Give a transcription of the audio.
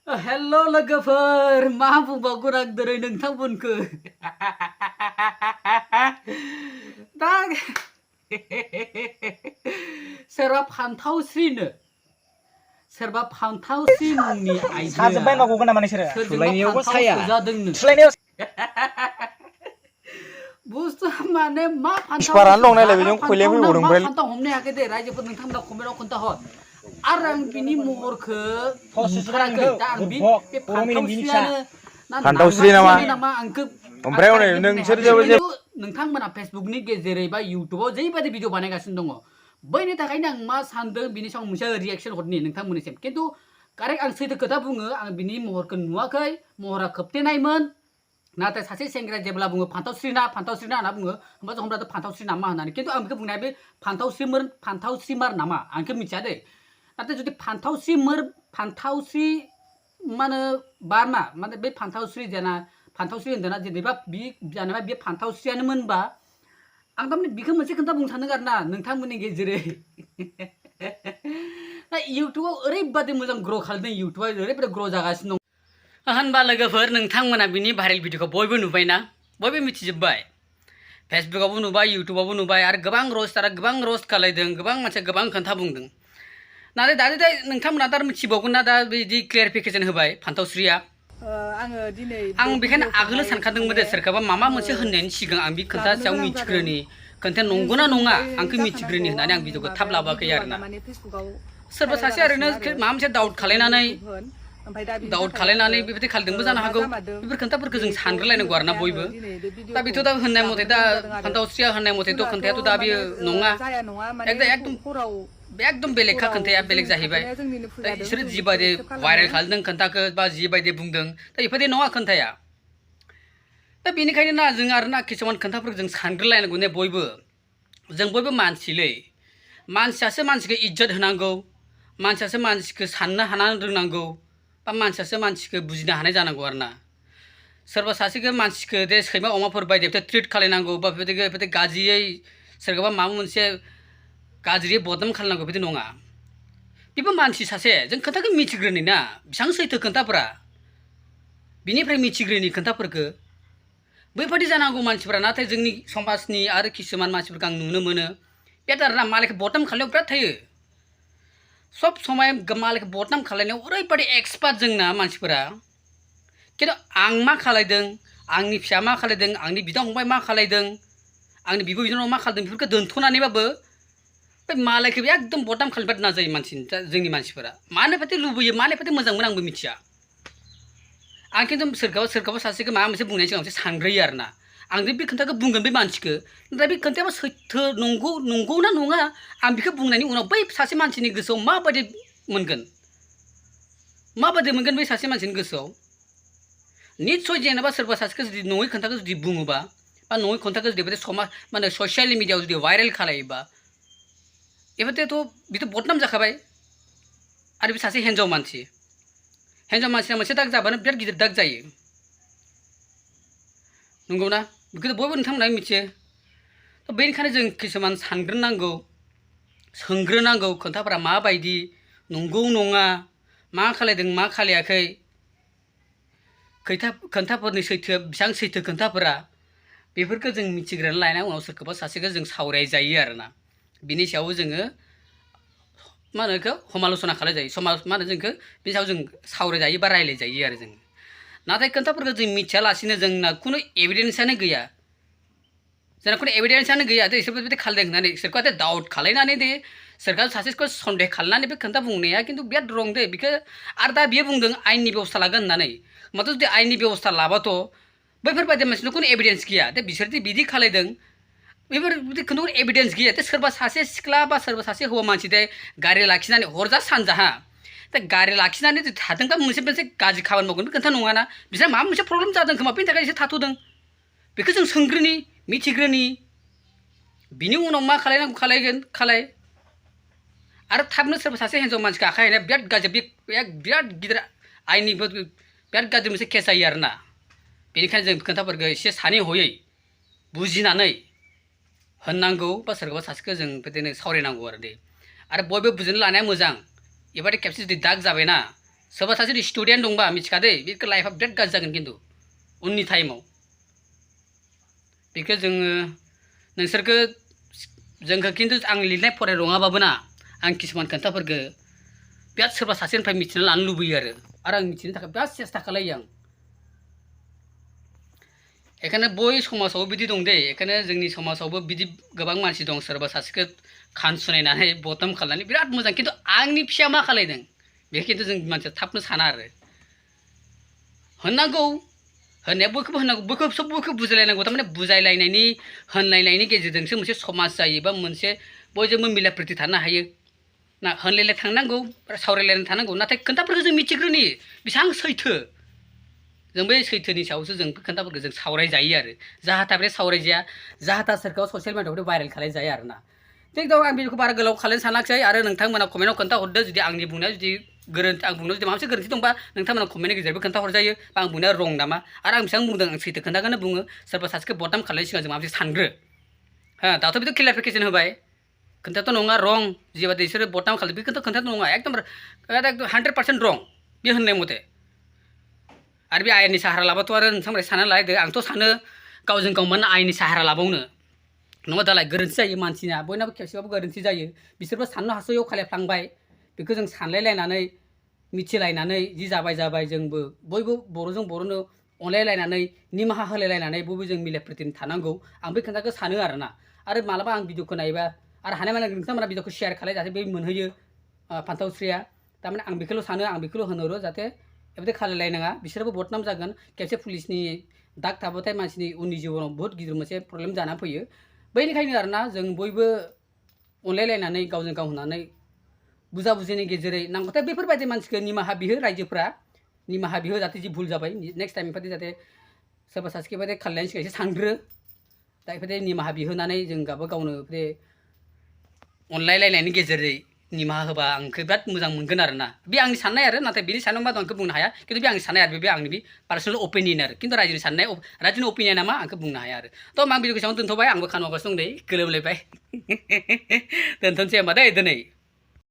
हेल' लोगोफोर मा बुंबावगोन आं दिनै नोंथांमोनखो दा सोरबा फान्थावस्रि मुंनि साजोब्बाय आइजोआ मा गगोन नामा नोंसोरो सोरजोंबा फान्थाव सोजादोंनो थुलायनायाव बुस्थुआ माने मा फान्थाव बिसपारानो दं नायलाय जाग्रा बेजों खयले फान्थाव ना फैबावदों मा ओमफ्राय फान्थाव हमनो हायाखै दे रायजोफोर नोंथांमोना कमेन्टआव खोन्थाहर आरो आं बिनि महरखो नुथाराखै दा आं बे फान्थावस्रियानो फान्थावस्रि नामा नामा आंखो ओमफ्राय हनै नोंसोर जेबो नोंथांमोना फेसबुकनि गेजेरै बा इउटुबाव जेरैबायदि भिडिअ बानायगासिनो दङ बैनि थाखायनो आं मा सानदों बिनि सायाव मोनसे रिएक्सन हरनि नोंथांमोननिसिम खिन्थु कारेक्ट आं सैथो खोथा बुङो आं बिनि महरखौ नुवाखै महरा खोबथेनायमोन नाथाय सासे सेंग्राया जेब्ला बुङो फान्थावस्रि ना होनना बुङो होमबा जों हमब्लाथ' फान्थावस्रि नामा होननानै खिन्थु आं बेखौ बुंनाया बे फान्थावस्रिमार नामा आं बेखौ मिथिया दे नाथाय जुदि फान्थावस्रि मा होनो बारमा माने बे फान्थावस्रि होन्दों ना जेनेबा बे फान्थावस्रियानोमोनबा आं थारमाने बिखौ मोनसे खोथा बुंनो सानदों आरो ना नोंथांमोननि गेजेरै दा इउटुबाव ओरैबादि मोजां ग्र' खालामदों इउटुबा ओरैबादि ग्र' जागासिनो दं होनबा लोगोफोर नोंथांमोना बिनि भाइरेल भिडिअखौ बयबो नुबायना बयबो मिथिजोब्बाय फेसबुकावबो नुबाय इउटुबावबो नुबाय आरो गोबां रस्ट खालायदों गोबां मानसिया गोबां खोथा बुंदों नाथाय दा नोंथांमोना दा मिथिबावगोन ना दा बिदि क्लियारिफिकेसन होबाय फान्थावस्रिया आं बेखायनो आगोलो सानखादोंमोन दे सोरखौबा माबा मोनसे होननायनि सिगां आं बे खोथा सायाव मिथिग्रोनि खोन्थाया नंगौना नङा आंखौ मिथिग्रोनि होननानै आं भिडिअखौ थाब लाबोआखै आरोना सोरबा सासे ओरैनो माबा मोनसे डाउट खालायनानै बेबायदि खालामदोंबो जानो हागौ बेफोर खोथाफोरखौ जों सानग्रोलायनांगौ आरोना बयबो दा बेथ' दा होननाय मथे दा फान्थावस्रिया होननाय मथेथ' खोन्थायाथ' दा बेयो नङा एकदम बेलेगखा खोन्थाया बेलेग जाहैबाय दा बिसोरो जिबायदि भाइरेल खालामदों खोन्थाखौ बा जिबायदि बुंदों दा बेफोरदि नङा खोन्थाया दा बेनिखायनो ना जों आरोना किसुमान खोन्थाफोरखौ जों सानग्रोलायनांगौ ने जों बयबो मानसिलै मानसियासो मानसिखौ इज्जत होनांगौ मानसियासो मानसिखौ साननो हानानै रोंनांगौ बा मानसियासो मानसिखौ बुजिनो हानाय जानांगौ आरोना सोरबा सासेखौ मानसिखौ दे सैमा अमाफोर बायदि ट्रिट खालायनांगौ बा बेबायदि गाज्रियै सोरखौबा माबा मोनसे गाज्रियै बदनाम खालामनांगौ बिदि नङा बेबो मानसि सासे जों खोथाखौ मिथिग्रोनि ना बेसेबां सैथो खोन्थाफोरा बिनिफ्राय मिथिग्रोनि खोन्थाफोरखौ बैबादि जानांगौ मानसिफोरा नाथाय जोंनि समाजनि आरो किसुमान मानसिफोरखौ आं नुनो मोनो बे आरोना मालायखौ बदनाम खालामनायाव बिराद थायो सब समय मालायखौ बदनाम खालामनायाव ओरैबादि एक्सपार्ट जोंना मानसिफोरा खिन्थु आं मा खालायदों आंनि फिसा मा खालायदों आंनि बिदा फंबाय मा खालायदों आंनि बिब' बिनानाव मा खालामदों बेफोरखौ दोनथ'नानैबाबो बे मालायखौ एकदम बदनाम खालामनो नाजायो जोंनि मानसिफोरा मानो फाथे लुबैयो मानो फाथे मोजां मोनो आंबो मिथिया आं खिन्थु सोरखौबा सासेखौ माबा मोनसे बुंनायनि सिगां सानग्रोयो आरोना आं बे खोन्थाखौ बुंगोन बे मानसिखौ नाथाय बे खोन्थायाबा सैथो नंगौ ना नङा आं बेखौ बुंनायनि उनाव बै सासे मानसिनि गोसोआव माबायदि मोनगोन बै सासे मानसिनि गोसोआव निस्सय जेनेबा सोरबा सासेखौ जुदि नङै खोन्थाखौ जुदि बुङोबा बा नङै खोन्थाखौ जुदि समाज माने ससियेल मिडियायाव जुदि भाइरेल खालायोबा एबारथ' बेथ' बदनाम जाखाबाय आरो बे सासे हिन्जाव मानसिना मोनसे दाग जाबानो बिराद गिदिर दाग जायो नंगौना बेखौ बयबो नोंथांमोना मिथियो बेनिखायनो जों किसुमान सानग्रोनांगौ सोंग्रोनांगौ खोन्थाफोरा माबायदि नंगौ नङा मा खालायदों मा खालायाखै खोन्थाफोरनि बेसेबां सैथो खोन्थाफोरा बेफोरखौ जों मिथिग्रोनानै लानाय उनाव सोरखौबा सासेखौ जों सावरायजायो आरोना बिनि सायाव जोङो मा होनो बेखौ समाल'सना खालायजायो मा होनो जोंखौ बिनि सायाव जों सावरायजायो बा रायज्लायजायो आरो जों नाथाय खोन्थाफोरखौ जों मिथियालासिनो जोंना खुनु एभिडेन्सआनो गैया इसोर बेबायदि खालायदों होननानै सोरखौबा डाउट खालायनानै दे सोरखौबा सासेखौ सन्देह खालायनानै बे खोन्था बुंनाया खिन्थु बिराद रं दे बेखौ आरो दा बियो बुंदों आयेननि बेबस्था लागोन होननानै होमबाथ' जुदि आयेननि बेबस्था लाबाथ' बैफोरबायदि मानसिनाव खुनु एभिडेन्स गैया दे बिसोरदि बिदि खालायदों बेफोर खुनु एभिडेन्स गैया दे सोरबा सासे सिख्ला बा सोरबा सासे हौवा मानसि दे गारि लाखिनानै हरजा सानजाहा दा गारि लाखिनानै थादोंबा मोनसे गाज्रि खामानि मावगोन बे खोन्था नङाना बिसोर माबा मोनसे प्रब्लेम जादों खोमा बेनि थाखाय एसे थाथ'दों बेखौ जों सोंग्रोनि मिथिग्रोनि बिनि उनाव मा खालायनांगौ खालाय आरो थाबनो सोरबा सासे हिन्जाव मानसिखौ आखाइ होनाया बिराद गाज्रि बिराद गिदिर आयेननिबो बिराद गाज्रि मोनसे केस जायो आरोना बेनिखायनो जों खोन्थाफोरखौ एसे सानै हयै बुजिनानै होननांगौ बा सोरखौबा सासेखौ जों बिदिनो सावरायनांगौ आरो बयबो बुजिनो लानाया मोजां एबारे खेबसे जुदि दाग जाबायना सोरबा सासे स्टुडेन्ट दंबा मिथिखादे बेखौ लाइफआ बिराद गाज्रि जागोन खिन्थु उननि टाइमाव बेखौ जोङो नोंसोरखौ जोंखौ खिन्थु आं लिरनाय फराय रोङाबाबो ना आं किसुमान खोथाफोरखौ बिराद सोरबा सासेनिफ्राय मिथिना लानो लुबैयो आरो आं मिथिनो थाखाय बिराद सेस्था खालायो आं बेखायनो बय समाजाव बिदि दं दे बेखायनो जोंनि समाजावबो बिदि गोबां मानसि दं सोरबा सासेखौ खान सुनायनानै बदनाम खालामनानै बिराद मोजां खिन्थु आंनि फिसाया मा खालायदों बेखौ खिन्थु जों मानसिया थाबनो साना आरो होननांगौ होननाया बयखौबो होननांगौ बयखौबो बुजायलायनांगौ थारमाने बुजायलायनायनि होनलायनायनि गेजेरजोंसो मोनसे समाज जायो बा मोनसे बयजोंबो मिला प्रिति थानो हायो ना होनलायलाय थांनांगौ सावरायलायनानै थानांगौ नाथाय खोथाफोरखौ जों मिथिग्रोनि बेसेबां सैथो जों बै सैथोनि सायावसो जों खोथाफोरखौ जों सावरायजायो आरो जाहा थाहा सावरायजाया जाहा थाहा सोरखौबा ससियेल मिडियाआव भाइरेल खालायजाया आरो ना थिग दं आं बेखौ बारा गोलाव खालायनो सानाखिसै आरो नोंथांमोना कमेन्टआव खोन्थाहरदो जुदि आंनि बुंनाया जुदि गोरोन्थि आं बुंनायाव जुदि माबा मोनसे गोरोन्थि दंबा नोंथांमोना कमेन्टनि गेजेरजोंबो खोन्थाहरजायो बा आं बुंनाया रं नामा आरो आं बेसेबां बुंदों आं सैथो खोन्थाखौनो बुङो सोरबा सासेखौ बदनाम खालायनायनि सिगां जों माबा मोनसे सानग्रो हा दाथ' बिथ' क्लियारिफिकेसन होबाय खोन्थायाथ' नङा रं जिबादि बिसोरो बदनाम खालामदों बे खोन्थायाथ' नङा एकदम 100% रं बे होननाय मथे आरो बे आयेननि साहारा लाबाथ' आरो नोंथांमोना सानना लायदो आंथ' सानो गावजों गाव मानो आयेननि साहारा लाबावनो नङा दालाय गोरोन्थि जायो मानसिना बयनाबो खेबसेबाबो गोरोन्थि जायो बिसोरबो साननो हास'यैयाव खालायफ्लांबाय बेखौ जों सानलायलायनानै मिथिलायनानै जि जाबाय जोंबो बयबो बर'जों बर'नो अनलायलायनानै निमाहा होलायलायनानै बयबो जों मिला प्रितिनि थानांगौ आं बे खोथाखौ सानो आरोना आरो मालाबा आं भिडिअखौ नायोबा आरो हानायमानि नोंथांमोना भिडिअखौ शेयार खालाय जाहाथे बे मोनहैयो फान्थावस्रिया थारमाने आं बेखौल' सानो आं बेखौल' होनहरो जाहाथे बेबायदि खालायलायनाङा बिसोरबो बदनाम जागोन खेबसे पुलिसनि दाग थाबाथाय मानसिनि उननि जिबनाव बहुत गिदिर मोनसे प्रब्लेम जानानै फैयो बैनिखायनो आरोना जों बयबो अनलायलायनानै गावजों गाव होननानै बुजा बुजिनि गेजेरै नांगौथाय बेफोरबायदि मानसिखौ निमाहा बिहो रायजोफ्रा निमाहा बिहो जाहाथे जि भुल जाबाय नेक्स्ट टाइम बेबायदि जाहाथे सोरबा सासेखौ बेबायदि खालायनायनि सिगां एसे सानग्रो दा बेबायदि निमाहा बिहोनानै जों गावबा गावनो बे अनलायलायनायनि गेजेरै निमाहा होबा आंखौ बिराद मोजां मोनगोन आरोना बे आंनि साननाय आरो नाथाय बेनि साननाय मा दं आंखौ बुंनो हाया खिन्थु बे आंनि साननाय आरो बे आंनि बे पार्सनेल अपिनियन आरो खिन्थु रायजोनि साननाय रायजोनि अपिनियना मा आंखौ बुंनो हाया आरो थ' आं भिडिअखौ एसेबां दोनथ'बाय आंबो खानवागासिनो दं नै गोलोमलायबाय दोनथ'नोसै होमबा दे दिनै